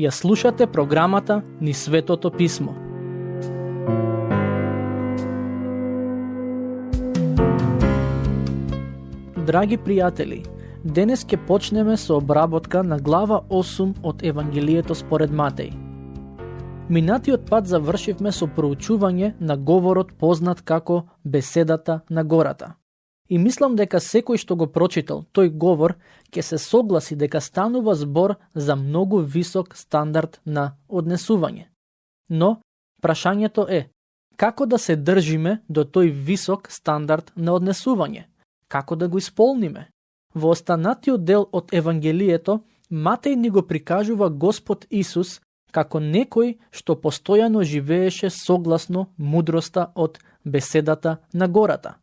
Ја слушате програмата Низ Светото Писмо. Драги пријатели, денес ќе почнеме со обработка на глава 8 од Евангелието според Матеј. Минатиот пат завршивме со проучување на говорот познат како беседата на гората. И мислам дека секој што го прочитал тој говор ќе се согласи дека станува збор за многу висок стандард на однесување. Но прашањето е, како да се држиме до тој висок стандард на однесување? Како да го исполниме? Во останатиот дел од Евангелието, Матеј ни го прикажува Господ Исус како некој што постојано живееше согласно мудроста од беседата на гората.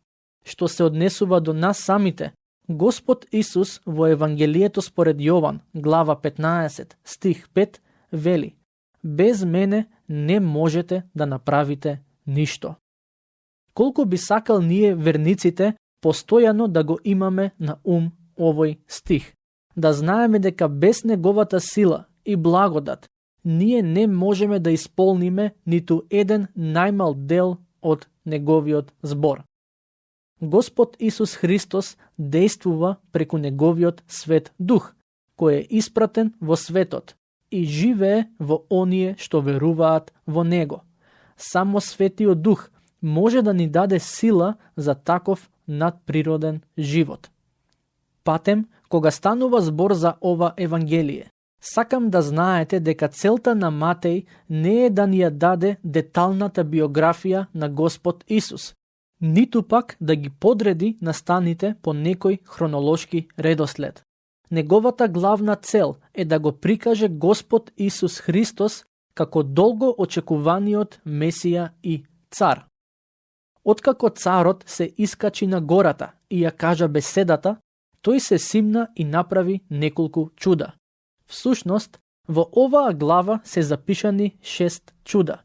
Што се однесува до нас самите, Господ Исус во Евангелието според Јован, глава 15, стих 5, вели: без мене не можете да направите ништо. Колку би сакал ние верниците постојано да го имаме на ум овој стих, да знаеме дека без неговата сила и благодат ние не можеме да исполниме ниту еден најмал дел од неговиот збор. Господ Исус Христос действува преку неговиот свет дух, кој е испратен во светот и живее во оние што веруваат во него. Само светиот дух може да ни даде сила за таков надприроден живот. Патем, кога станува збор за ова Евангелие, сакам да знаете дека целта на Матеј не е да ни ја даде деталната биографија на Господ Исус, ниту пак да ги подреди настаните по некој хронолошки редослед. Неговата главна цел е да го прикаже Господ Исус Христос како долго очекуваниот Месија и цар. Откако царот се искачи на гората и ја кажа беседата, тој се симна и направи неколку чуда. Всушност, во оваа глава се запишани 6 чуда,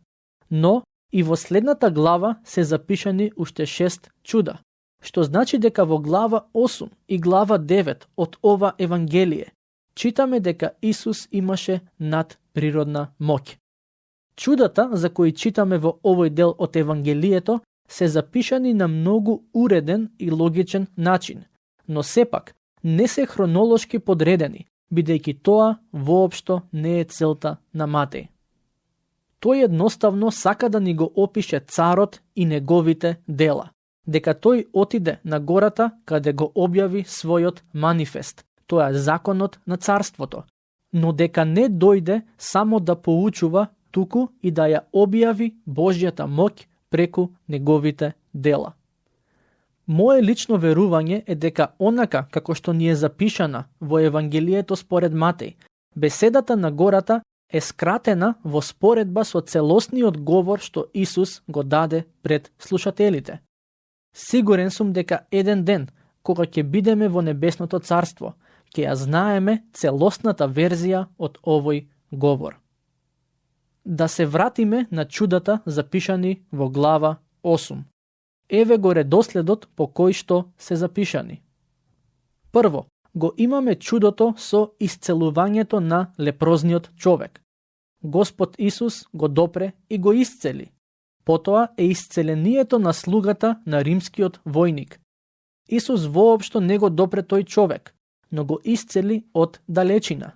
но и во следната глава се запишани уште 6 чуда, што значи дека во глава 8 и глава 9 од ова Евангелие читаме дека Исус имаше надприродна моќ. Чудата за кои читаме во овој дел од Евангелието се запишани на многу уреден и логичен начин, но сепак не се хронолошки подредени, бидејќи тоа воопшто не е целта на Матеј. Тој едноставно сака да ни го опише царот и неговите дела, дека тој отиде на гората каде го објави својот манифест, тоа е законот на царството, но дека не дојде само да поучува, туку и да ја објави Божјата моќ преку неговите дела. Мое лично верување е дека онака како што ни е запишана во Евангелието според Матеј, беседата на гората е скратена во споредба со целосниот говор што Исус го даде пред слушателите. Сигурен сум дека еден ден, кога ќе бидеме во небесното царство, ќе ја знаеме целосната верзија од овој говор. Да се вратиме на чудата запишани во глава 8. Еве го редоследот по кој што се запишани. Прво, го имаме чудото со исцелувањето на лепрозниот човек. Господ Исус го допре и го исцели. Потоа е исцелението на слугата на римскиот војник. Исус воопшто не го допре тој човек, но го исцели од далечина.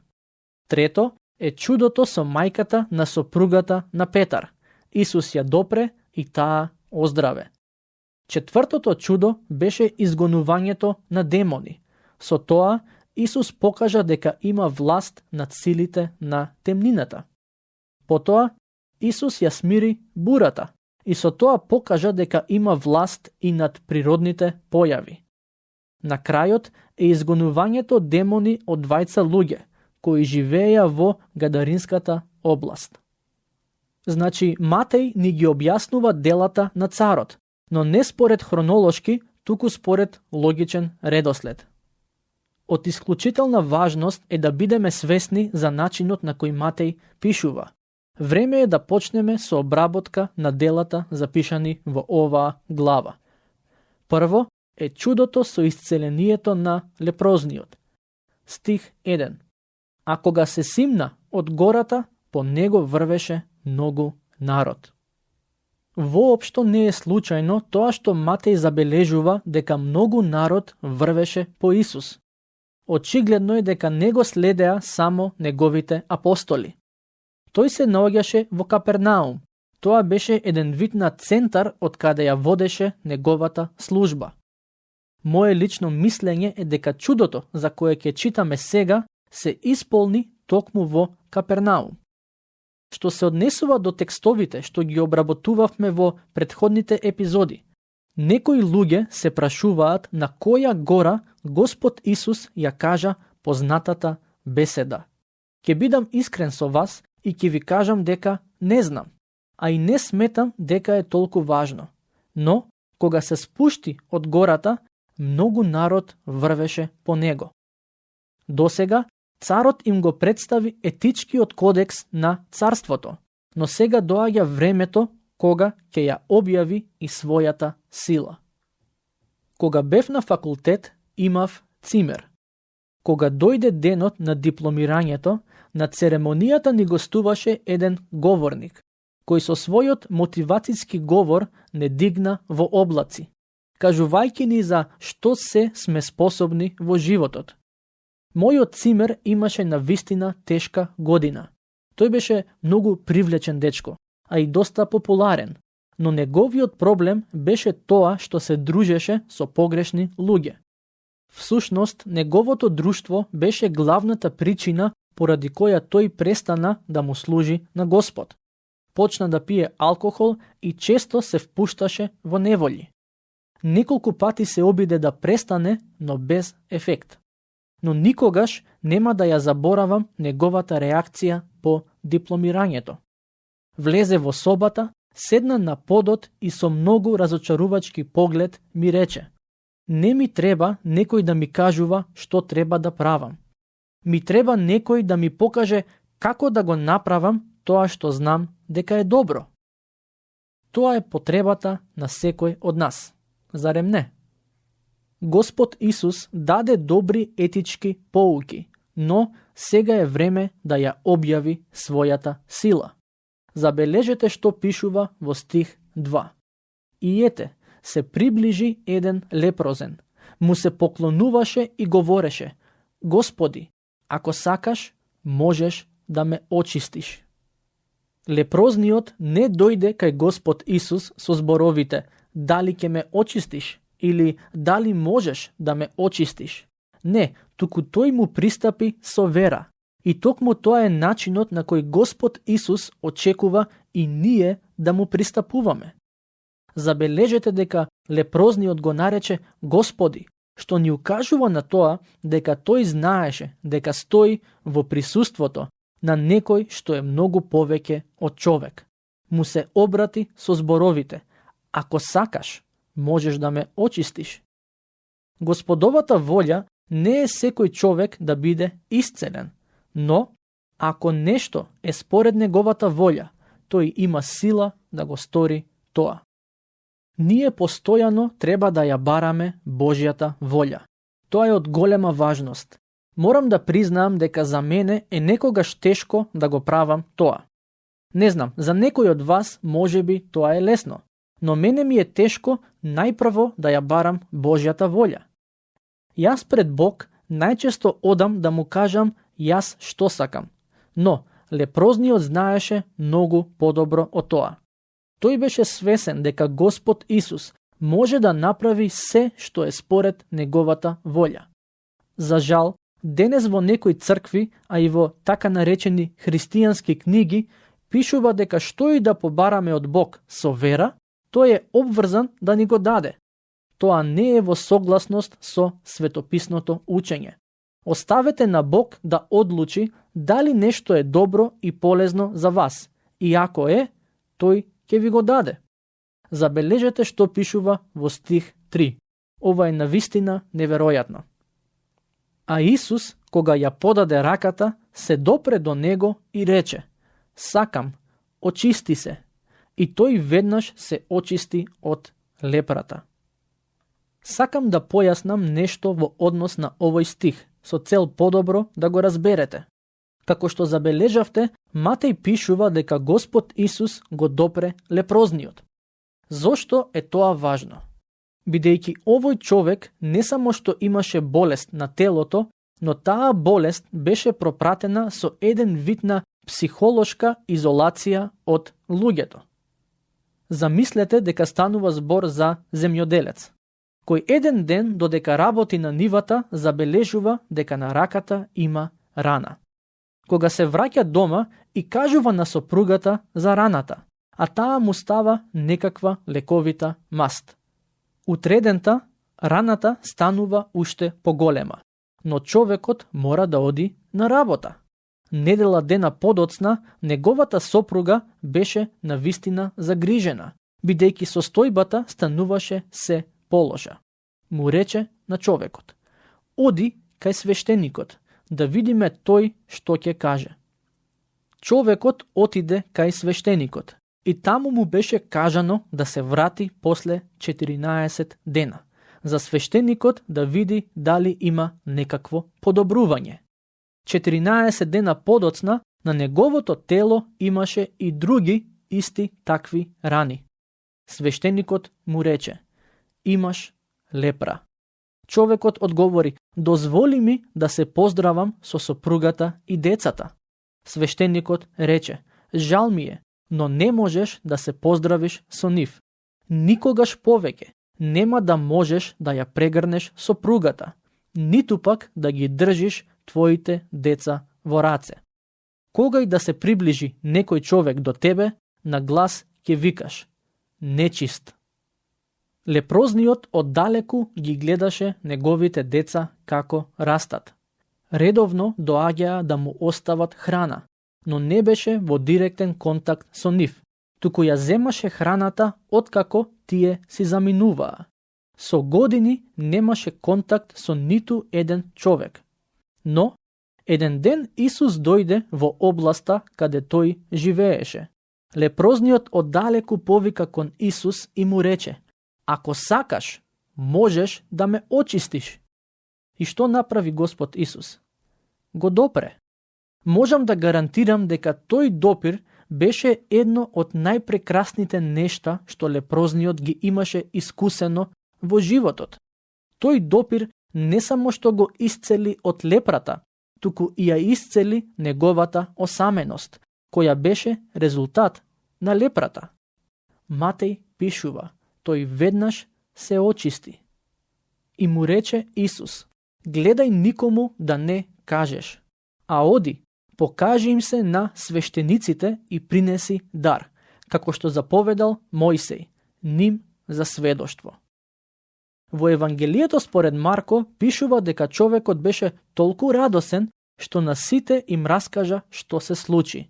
Трето е чудото со мајката на сопругата на Петар. Исус ја допре и таа оздраве. Четвртото чудо беше изгонувањето на демони. Со тоа Исус покажа дека има власт над силите на темнината. Потоа Исус ја смири бурата и со тоа покажа дека има власт и над природните појави. На крајот е изгонувањето демони од двајца луѓе кои живееја во Гадаринската област. Значи, Матеј ни ги објаснува делата на царот, но не според хронолошки, туку според логичен редослед. Од исклучителна важност е да бидеме свесни за начинот на кој Матеј пишува. Време е да почнеме со обработка на делата запишани во оваа глава. Прво е чудото со исцелението на лепрозниот. Стих 1. а кога се симна од гората, по него врвеше многу народ. Воопшто не е случајно тоа што Матеј забележува дека многу народ врвеше по Исус. Очигледно е дека не го следеа само неговите апостоли. Тој се наоѓаше во Капернаум. Тоа беше еден вид на центар од каде ја водеше неговата служба. Мое лично мислење е дека чудото за кое ќе читаме сега се исполни токму во Капернаум. Што се однесува до текстовите што ги обработувавме во претходните епизоди, некои луѓе се прашуваат на која гора Господ Исус ја кажа познатата беседа. Ќе бидам искрен со вас и ќе ви кажам дека не знам, а и не сметам дека е толку важно. Но, кога се спушти од гората, многу народ врвеше по него. Досега, царот им го представи етичкиот кодекс на царството, но сега доаѓа времето кога ќе ја објави и својата сила. Кога бев на факултет, имав цимер. Кога дојде денот на дипломирањето, на церемонијата ни гостуваше еден говорник, кој со својот мотивацијски говор не дигна во облаци, кажувајќи ни за што се сме способни во животот. Мојот цимер имаше навистина тешка година. Тој беше многу привлечен дечко, а и доста популарен, но неговиот проблем беше тоа што се дружеше со погрешни луѓе. Всушност, неговото друштво беше главната причина поради која тој престана да му служи на Господ. Почна да пие алкохол и често се впушташе во неволји. Неколку пати се обиде да престане, но без ефект. Но никогаш нема да ја заборавам неговата реакција по дипломирањето. Влезе во собата, седна на подот и со многу разочарувачки поглед ми рече: не ми треба некој да ми кажува што треба да правам. Ми треба некој да ми покаже како да го направам тоа што знам дека е добро. Тоа е потребата на секој од нас, зарем не? Господ Исус даде добри етички поуки, но сега е време да ја објави својата сила. Забележете што пишува во стих 2. И ете, се приближи еден лепрозен, му се поклонуваше и говореше: Господи, ако сакаш, можеш да ме очистиш. Лепрозниот не дојде кај Господ Исус со зборовите: дали ќе ме очистиш или дали можеш да ме очистиш. Не, туку тој му пристапи со вера. И токму тоа е начинот на кој Господ Исус очекува и ние да му пристапуваме. Забележете дека лепрозниот го нарече Господи, што ни укажува на тоа дека тој знаеше дека стои во присуството на некој што е многу повеќе од човек. Му се обрати со зборовите: ако сакаш, можеш да ме очистиш. Господовата волја не е секој човек да биде исцелен, но ако нешто е според неговата волја, тој има сила да го стори тоа. Ние постојано треба да ја бараме Божјата волја. Тоа е од голема важност. Морам да признаам дека за мене е некогаш тешко да го правам тоа. Не знам, за некој од вас можеби тоа е лесно, но мене ми е тешко најпрво да ја барам Божјата волја. Јас пред Бог најчесто одам да му кажам јас што сакам, но лепрозниот знаеше многу подобро од тоа. Тој беше свесен дека Господ Исус може да направи се што е според неговата волја. За жал, денес во некои цркви, а и во така наречени христијански книги, пишува дека што и да побараме од Бог со вера, тој е обврзан да ни го даде. Тоа не е во согласност со светописното учење. Оставете на Бог да одлучи дали нешто е добро и полезно за вас, и ако е, тој ќе ви го даде. Забележете што пишува во стих 3. Ова е навистина неверојатно. А Исус, кога ја подаде раката, се допре до него и рече: сакам, очисти се. И тој веднаш се очисти од лепрата. Сакам да појаснам нешто во однос на овој стих, со цел подобро да го разберете. Како што забележавте, Матеј пишува дека Господ Исус го допре лепрозниот. Зошто е тоа важно? Бидејќи овој човек не само што имаше болест на телото, но таа болест беше пропратена со еден вид на психолошка изолација од луѓето. Замислете дека станува збор за земјоделец, кој еден ден додека работи на нивата забележува дека на раката има рана. Кога се враќа дома и кажува на сопругата за раната, а таа му става некаква лековита маст. Утредента, раната станува уште поголема, но човекот мора да оди на работа. Недела дена подоцна, неговата сопруга беше навистина загрижена, бидејќи состојбата стануваше се полоша. Му рече на човекот: оди кај свештеникот, да видиме тој што ќе каже. Човекот отиде кај свештеникот и таму му беше кажано да се врати после 14 дена, за свештеникот да види дали има некакво подобрување. 14 дена подоцна на неговото тело имаше и други исти такви рани. Свештеникот му рече: имаш лепра. Човекот одговори: дозволи ми да се поздравам со сопругата и децата. Свештеникот рече: жал ми е, но не можеш да се поздравиш со нив. Никогаш повеќе нема да можеш да ја прегрнеш сопругата, ниту пак да ги држиш твоите деца во раце. Кога и да се приближи некој човек до тебе, на глас ќе викаш: нечист. Лепрозниот оддалеку ги гледаше неговите деца како растат. Редовно доаѓаа да му остават храна, но не беше во директен контакт со нив, туку ја земаше храната откако тие си заминуваа. Со години немаше контакт со ниту еден човек. Но, еден ден Исус дојде во областа каде тој живееше. Лепрозниот оддалеку повика кон Исус и му рече: ако сакаш, можеш да ме очистиш. И што направи Господ Исус? Го допре. Можам да гарантирам дека тој допир беше едно од најпрекрасните нешта што лепрозниот ги имаше искусено во животот. Тој допир не само што го исцели од лепрата, туку и ја исцели неговата осаменост, која беше резултат на лепрата. Матеј пишува: тој веднаш се очисти. И му рече Исус: гледај никому да не кажеш, а оди, покажи им се на свештениците и принеси дар, како што заповедал Мојсей, ним за сведоштво. Во Евангелието според Марко пишува дека човекот беше толку радосен што на сите им раскажа што се случи.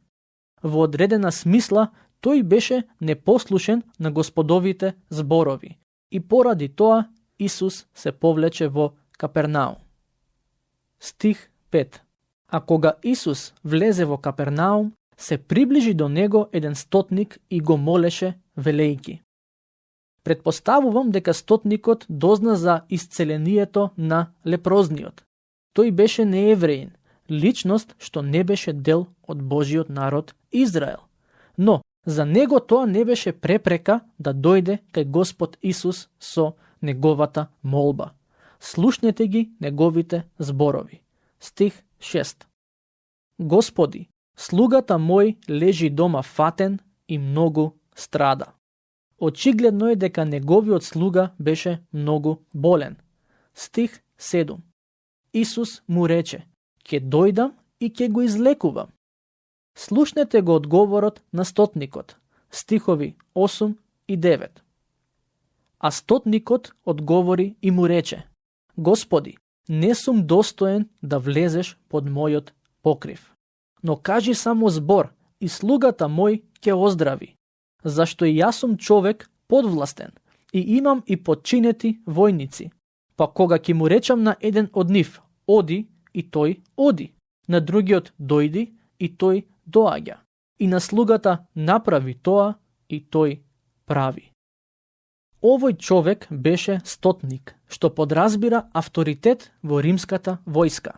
Во одредена смисла тој беше непослушен на Господовите зборови и поради тоа Исус се повлече во Капернаум. Стих 5. А кога Исус влезе во Капернаум, се приближи до него еден стотник и го молеше велејки. Предпоставувам дека стотникот дозна за исцелението на лепрозниот. Тој беше неевреин, личност што не беше дел од Божиот народ Израел. Но за него тоа не беше препрека да дојде кај Господ Исус со неговата молба. Слушнете ги неговите зборови. Стих 6. Господи, слугата мој лежи дома фатен и многу страда. Очигледно е дека неговиот слуга беше многу болен. Стих 7. Исус му рече: ќе дојдам и ќе го излекувам. Слушнете го одговорот на стотникот. Стихови 8 и 9. А стотникот одговори и му рече: Господи, не сум достоен да влезеш под мојот покрив. Но кажи само збор и слугата мој ќе оздрави, зашто и јас сум човек подвластен и имам и подчинети војници. Па кога ќе му речам на еден од нив: оди, и тој оди, на другиот дојди, и тој доаѓа, и на слугата направи тоа, и тој прави. Овој човек беше стотник, што подразбира авторитет во римската војска.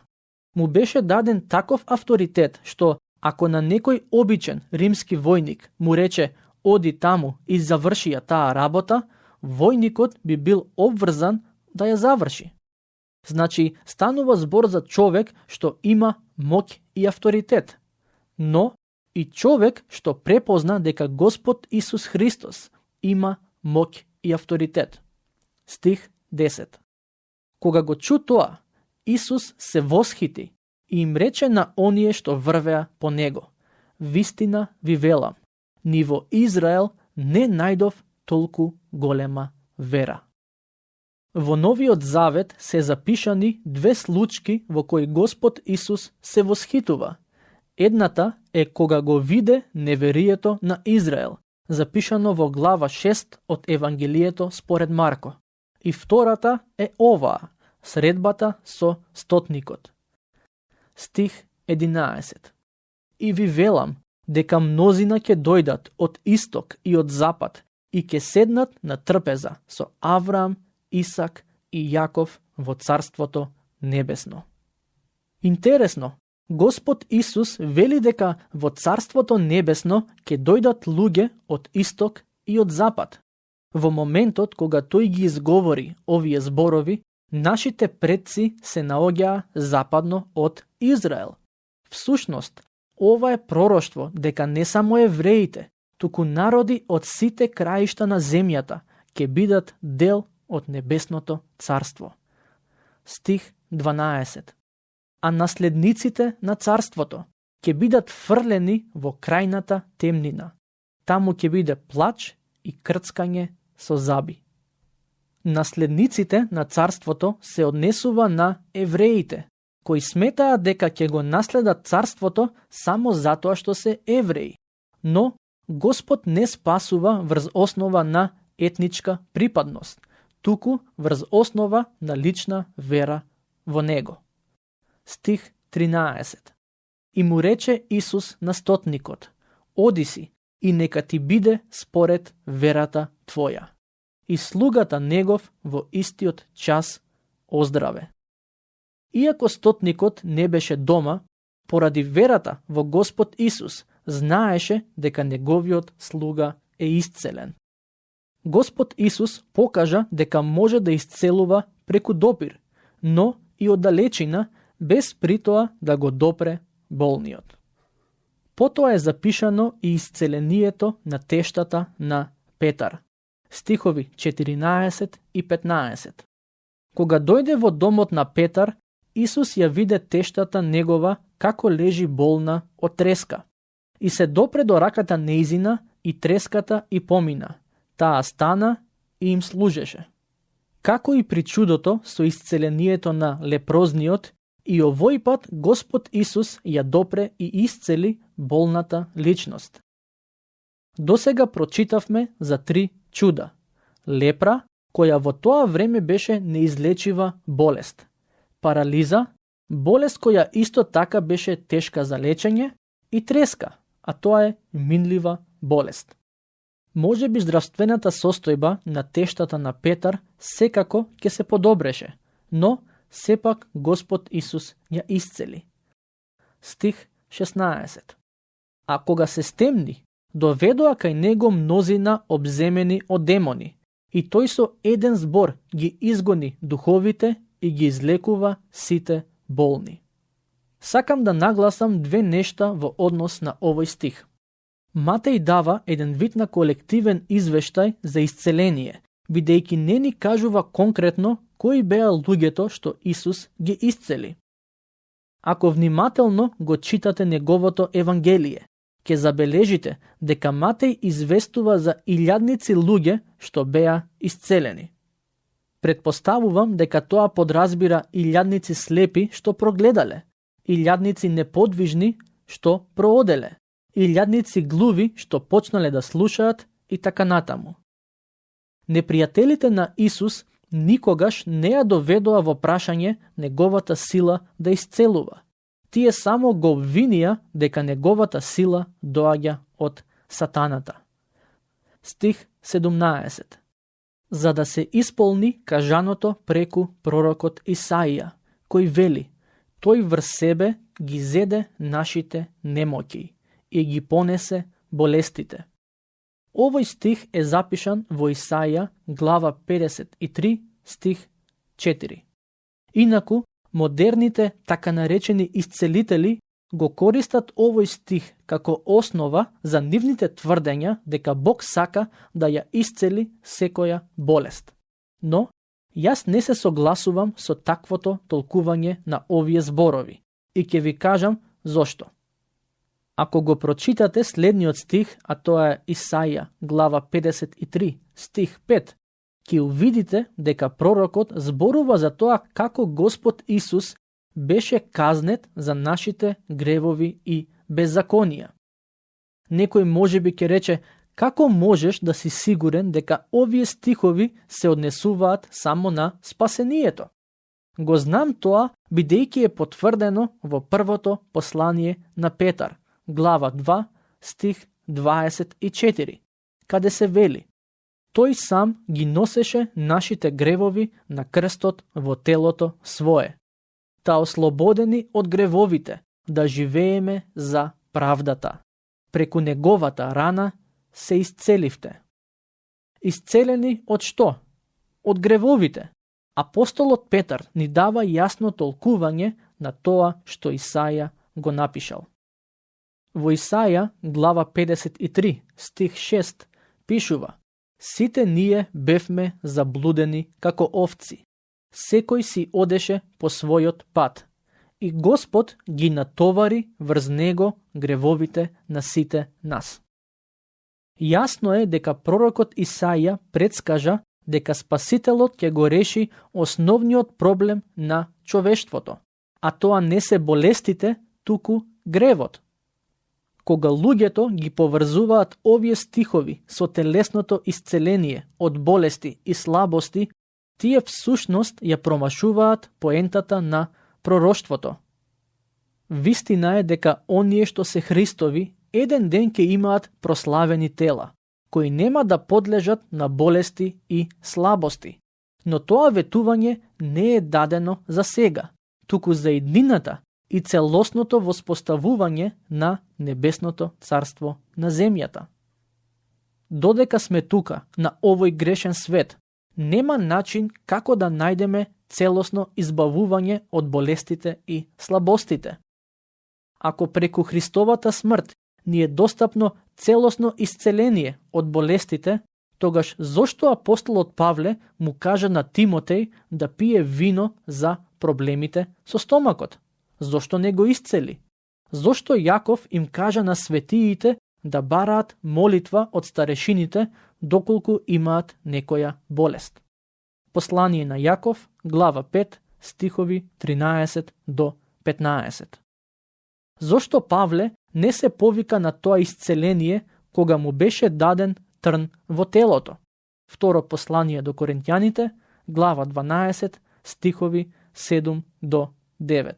му беше даден таков авторитет што ако на некој обичен римски војник му рече оди таму и заврши ја таа работа, војникот би бил обврзан да ја заврши. Значи, станува збор за човек што има моќ и авторитет, но и човек што препозна дека Господ Исус Христос има моќ и авторитет. Стих 10. Кога го чу тоа, Исус се восхити и им рече на оние што врвеа по него: вистина ви велам, ни во Израел не најдов толку голема вера. Во Новиот Завет се запишани две случки во кои Господ Исус се восхитува. Едната е кога го виде неверието на Израел, запишано во глава 6 од Евангелието според Марко. И втората е оваа, средбата со стотникот. Стих 11. И ви велам дека мнозина ќе дојдат од исток и од запад и ќе седнат на трпеза со Авраам, Исак и Јаков во Царството небесно. Интересно, Господ Исус вели дека во Царството небесно ќе дојдат луѓе од исток и од запад. Во моментот кога тој ги изговори овие зборови, нашите предци се наоѓаа западно од Израел. Всушност, ова е пророштво дека не само евреите, туку народи од сите краишта на земјата ќе бидат дел од небесното царство. Стих 12. А наследниците на царството ќе бидат фрлени во крајната темнина. Таму ќе биде плач и крцкање со заби. Наследниците на царството се однесува на евреите, кои сметаа дека ќе го наследат царството само затоа што се евреи. Но Господ не спасува врз основа на етничка припадност, туку врз основа на лична вера во Него. Стих 13. И му рече Исус на стотникот: оди си и нека ти биде според верата твоја. И слугата негов во истиот час оздраве. Иако стотникот не беше дома, поради верата во Господ Исус, знаеше дека неговиот слуга е исцелен. Господ Исус покажа дека може да исцелува преку допир, но и од далечина, без притоа да го допре болниот. Потоа е запишано и исцелението на тештата на Петар. Стихови 14 и 15. Кога дојде во домот на Петар, Исус ја виде тештата негова како лежи болна од треска. И се допре до раката неизина и треската и помина. Таа стана и им служеше. Како и при чудото со исцелението на лепрозниот, и овој пат Господ Исус ја допре и исцели болната личност. Досега прочитавме за 3 чуда. Лепра, која во тоа време беше неизлечива болест. Парализа, болест која исто така беше тешка за лечење, и треска, а тоа е минлива болест. Може би здравствената состојба на тештата на Петар секако ќе се подобреше, но сепак Господ Исус ја исцели. Стих 16. А кога се стемни, доведоа кај него мнозина обземени од демони, и тој со еден збор ги изгони духовите и ги излекува сите болни. Сакам да нагласам 2 нешта во однос на овој стих. Матеј дава еден вид на колективен извештај за исцеление, бидејќи не ни кажува конкретно кои беа луѓето што Исус ги исцели. Ако внимателно го читате неговото Евангелие, ќе забележите дека Матеј известува за илјадници луѓе што беа исцелени. Предпоставувам дека тоа подразбира илјадници слепи што прогледале, илјадници неподвижни што прооделе, илјадници глуви што почнале да слушаат и така натаму. Непријателите на Исус никогаш не ја доведоа во прашање неговата сила да исцелува. Тие само го обвинија дека неговата сила доаѓа од сатаната. Стих 17. За да се исполни кажаното преку пророкот Исаија, кој вели: Тој врз себе ги зеде нашите немоќи и ги понесе болестите. Овој стих е запишан во Исаја, глава 53, стих 4. Инаку, модерните така наречени исцелители го користат овој стих како основа за нивните тврдења дека Бог сака да ја исцели секоја болест. Но, јас не се согласувам со таквото толкување на овие зборови и ќе ви кажам зошто. Ако го прочитате следниот стих, а тоа е Исаја, глава 53, стих 5, ќе увидите дека пророкот зборува за тоа како Господ Исус беше казнет за нашите гревови и беззаконија. Некој можеби ќе рече, како можеш да си сигурен дека овие стихови се однесуваат само на спасението? Го знам тоа, бидејќи е потврдено во првото послание на Петар, глава 2, стих 24, каде се вели: Тој сам ги носеше нашите гревови на крстот во телото свое, та ослободени од гревовите, да живееме за правдата. Преку неговата рана се исцеливте. Исцелени од што? Од гревовите. Апостолот Петар ни дава јасно толкување на тоа што Исаја го напишал. Во Исаја, глава 53, стих 6, пишува: Сите ние бевме заблудени како овци. Секој си одеше по својот пат, и Господ ги натовари врз него гревовите на сите нас. Јасно е дека пророкот Исаја предскажа дека Спасителот ќе го реши основниот проблем на човештвото, а тоа не се болестите, туку гревот. Кога луѓето ги поврзуваат овие стихови со телесното исцеление од болести и слабости, тие всушност ја промашуваат поентата на пророштвото. Вистина е дека оние што се Христови еден ден ќе имаат прославени тела, кои нема да подлежат на болести и слабости. Но тоа ветување не е дадено за сега, туку за иднината и целосното воспоставување на небесното царство на земјата. Додека сме тука, на овој грешен свет, нема начин како да најдеме целосно избавување од болестите и слабостите. Ако преку Христовата смрт ни е достапно целосно исцеление од болестите, тогаш зошто апостолот Павле му кажа на Тимотеј да пие вино за проблемите со стомакот? Зошто не го исцели? Зошто Јаков им кажа на светиите да бараат молитва од старешините доколку имаат некоја болест? Послание на Јаков, глава 5, стихови 13 до 15. Зошто Павле не се повика на тоа исцеление кога му беше даден трн во телото? Второ послание до Коринтјаните, глава 12, стихови 7 до 9.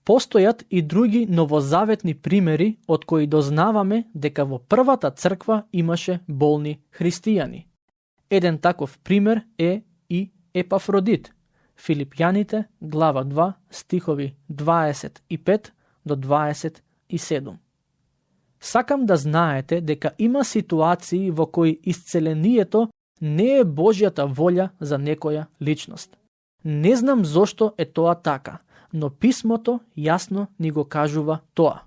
Постојат и други новозаветни примери од кои дознаваме дека во првата црква имаше болни христијани. Еден таков пример е и Епафродит. Филипјаните, глава 2, стихови 25 до 27. Сакам да знаете дека има ситуации во кои исцелението не е Божјата волја за некоја личност. Не знам зошто е тоа така, но писмото јасно ни го кажува тоа.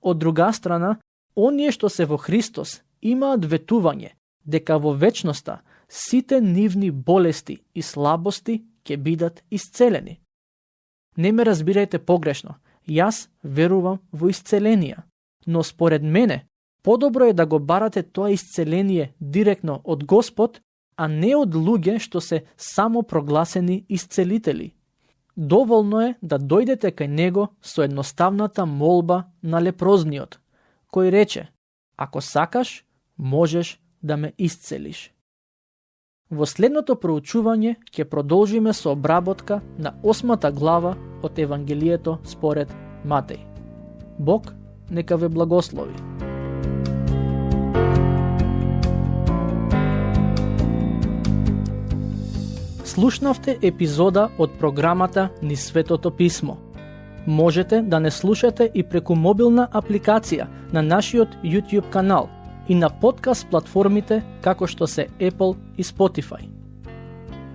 Од друга страна, оние што се во Христос имаат ветување дека во вечноста сите нивни болести и слабости ќе бидат исцелени. Не ме разбирајте погрешно, јас верувам во исцеление, но според мене, подобро е да го барате тоа исцеление директно од Господ, а не од луѓе што се само прогласени исцелители. Доволно е да дојдете кај него со едноставната молба на лепрозниот, кој рече: ако сакаш, можеш да ме исцелиш. Во следното проучување ќе продолжиме со обработка на 8 глава од Евангелието според Матеј. Бог нека ве благослови. Слушнавте епизода од програмата Низ Светото Писмо, Можете да не слушате и преку мобилна апликација на нашиот YouTube канал и на подкаст платформите како што се Apple и Spotify.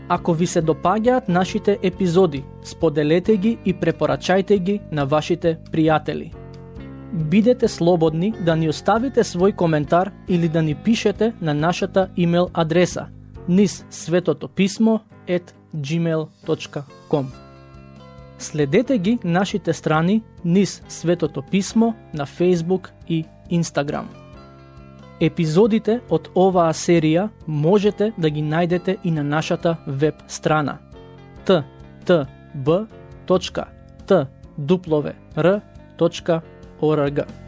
Ако ви се допаѓаат нашите епизоди, споделете ги и препорачајте ги на вашите пријатели. Бидете слободни да ни оставите свој коментар или да ни пишете на нашата имейл адреса nizsvetotopисmo@gmail.com. Следете ги нашите страни Низ Светото писмо на Facebook и Instagram. Епизодите од оваа серија можете да ги најдете и на нашата веб страна ttb.twr.org.